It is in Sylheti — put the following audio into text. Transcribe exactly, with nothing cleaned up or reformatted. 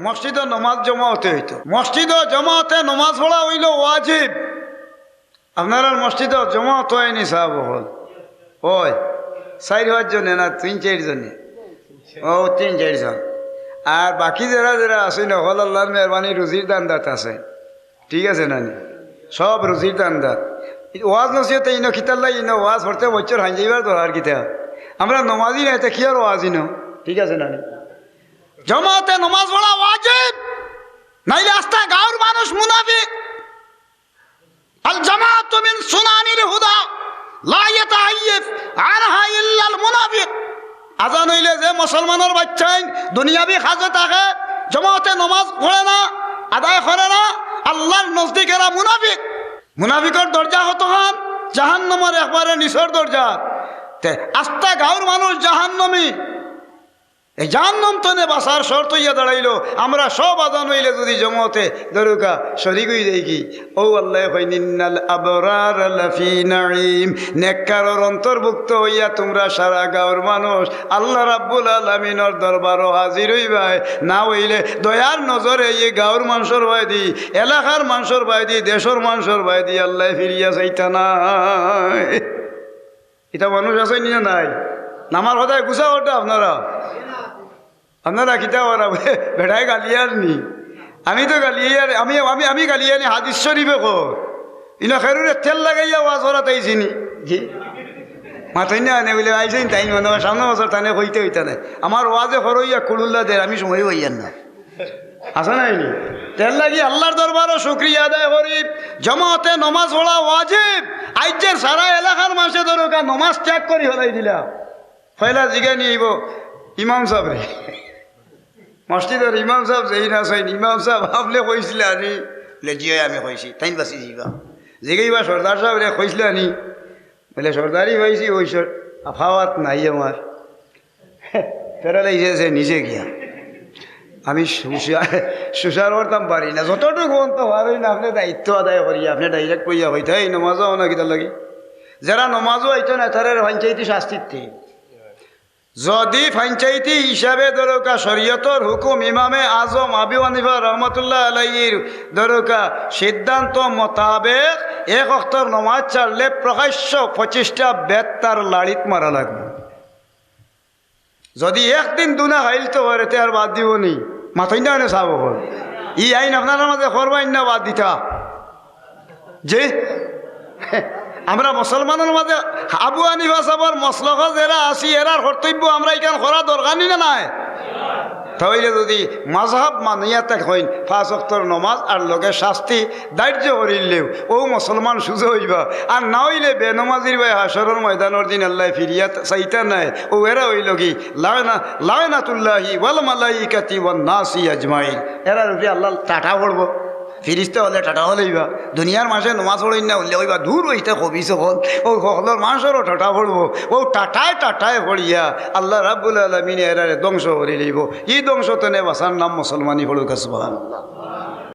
মসজিদো নমাজ জমাতে অইতো। মসজিদো জমাতে নমাজ পড়া অইলো ওয়াজিব। আপনারার মসজিদো জমাত অয়নি সাব অকল? অয়। চাইর পাঁচ জনে না তিন চাইর জনে? অউ, তিন চাইর জন। আর বাকি যেরা যেরা আছইন, অকল আল্লার মেহেরবানি রুজির ধান্দাত আছে। ঠিক আছে না নি? সব রুজির ধান্দাত। ওয়াজ নসিহতে ইনো কিতার লাগি ইনো ওয়াজ পড়তে বছর হাইন যাইবার দরকার কিতা? আমরা নমাজি নায়, তে কিয়ার ওয়াজ ইনো? ঠিক আছে না নি? জমাতে নমাজ পড়া ওয়াজিব, নাইলে আস্তা গাঁওর মানুষ মুনাফিক। আল জামাতু মিন সুনানিল হুদা, লা ইয়াতাহাইয়াজ আনহা ইল্লাল মুনাফিক। আজান অইলে যে মুসলমানর বাইচ্চাইন দুনিয়াবি কাজে থাকে, জমাতে নমাজ পড়ে না, আদায় করে না, আল্লার নজদিক এরা মুনাফিক। মুনাফিকর দরজা কতখান? জাহান্নামর একবারে নিচর দরজা। তে আস্তা গাঁওর মানুষ জাহান্নামী। এই জাহান্নাম তনে বাঁচার শর্ত অইয়া দাঁড়াইলো, আমরা সব আজান অইলে যুদি জমাতে দরুকা শরিক অই যাইগি। অউ আল্লায় কইন, "ইন্নাল আবরারা লাফি নাঈম।" নেককারর অন্তর্ভুক্ত অইয়া তুমরা সারা গাঁওর মানুষ আল্লা রাব্বুল আলামিনর দরবারো হাজির অইবায়। না অইলে দয়ার নজরে ই গাঁওর মানষর বায়দি, এলাকার মানষর বায়দি, দেশর মানষর বায়দি আল্লায় ফিরিয়া চাইতা নায়। ইতা মানুষ আছইন নি না নাই? না, আমার কথায় গুছা করতা আপনারা। আপনারা কিতা করা? বেটায় গালিয়ার নি? আমি তো গালিয়ার, আমি, আমি, আমি গালিয়ার নি, হাদিস শরিফে কর। ইনো খেরুরে তেল লাগাইয়া ওয়াজ করাত আইছি নি? জি। মাতইন না নে বুলে, আইছইন তাইন মনো অয় সামনে বছর তানে কইতে অইতা নায়। আমার ওয়াজে খরইয়া কুড়ুল্লা দের, আমি সময় অইয়ার না। আছে না নি? তের লাগি আল্লার দরবারো শুকরিয়া আদায় করি, জমাতে নমাজ পড়া ওয়াজিব। আইজের সারা এলাকার মানষে দরুকা নমাজ ত্যাগ করি ফালাই দিলা। পয়লা জিগানি অইবো ইমাম সাবরে, মসজিদর ইমাম সাব যেইন আছইন, "ইমাম সাব, আপনে কইছিলা নি?" বুলে, "জি অয়, আমি কইছি।" তাইন বাঁচি যিবা। জিগাইবা, "সর্দার সাবরে কইছিলা নি?" বুলে, "সর্দারি পাইছি, অউ সর-, আফাওয়াত নাই আমার।" প্যারালাইজ অইছে নিজে গিয়া। আমি সুসা-, সুসার করতাম পারি না, যতটুকু অন্ত পারি না, আপনে দায়িত্ব আদায় করিয়া, আপনে direct কইয়া কইতা, "এই নমাজো আও না কিতার লাগি?" যেরা নমাজো আইতো না, তারার পঞ্চায়েতি শাস্তি দিতে। যুদি পঞ্চায়েতি হিসাবে দরুকা শরিয়তর হুকুম ইমামে আজম আবু হানিফা রহমতুল্লাহ আলাইহির দরুকা সিদ্ধান্ত মোতাবেক এক ওয়াক্তর নমাজ ছাড়লে প্রকাশ্য পঁচিশটা বেত তার লাড়িত মারা লাগবো। যুদি একদিন দুনা খাইল তো করে, তে আর বাদ দিবো নি? মাতইন না নে সাব অকল। ই আইন আপনারার মাঝে করবা ইন না বাদ দিতা? জি? আমরা মুসলমানর মাঝে আবু হানিফা সাবর মসলকো যেরা আছি, এরার কর্তব্য আমরা ইখান করা দরকার নি না নাই? তা অইলে যুদি মাযহাব মানিয়া থাকইন, পাঁচ ওয়াক্তর নমাজ আর লগে শাস্তি ধার্য করিলেউ অউ মুসলমান সুজা অইবা। আর না অইলে বেনমাজির বায় হাশরর ময়দানর দিন আল্লায় ফিরিয়া চাইতা নায়। অউ এরা অইলোগি লানা-, লানাতুল্লাহি ওয়াল মালাইকাতি ওয়ান নাসি আজমাইন। এরার উপরে আল্লার টাটা পড়বো, ফিরিস্তা অকলে টাটা ফালাইবা। দুনিয়ার মানষে নমাজ পড়ইন না অইলে কইবা, "দূর অইতে খবিস অকল।" অউ হকলর মানষরও টাটা পড়বো। অউ টাটায় টাটায় পড়িয়া আল্লা রাব্বুল আলামিনে এরারে ধ্বংস করি লইবো। ই ধ্বংস তনে বাঁচার নাম মুসলমানি। পড়ুক্কা সুবহানাল্লাহ।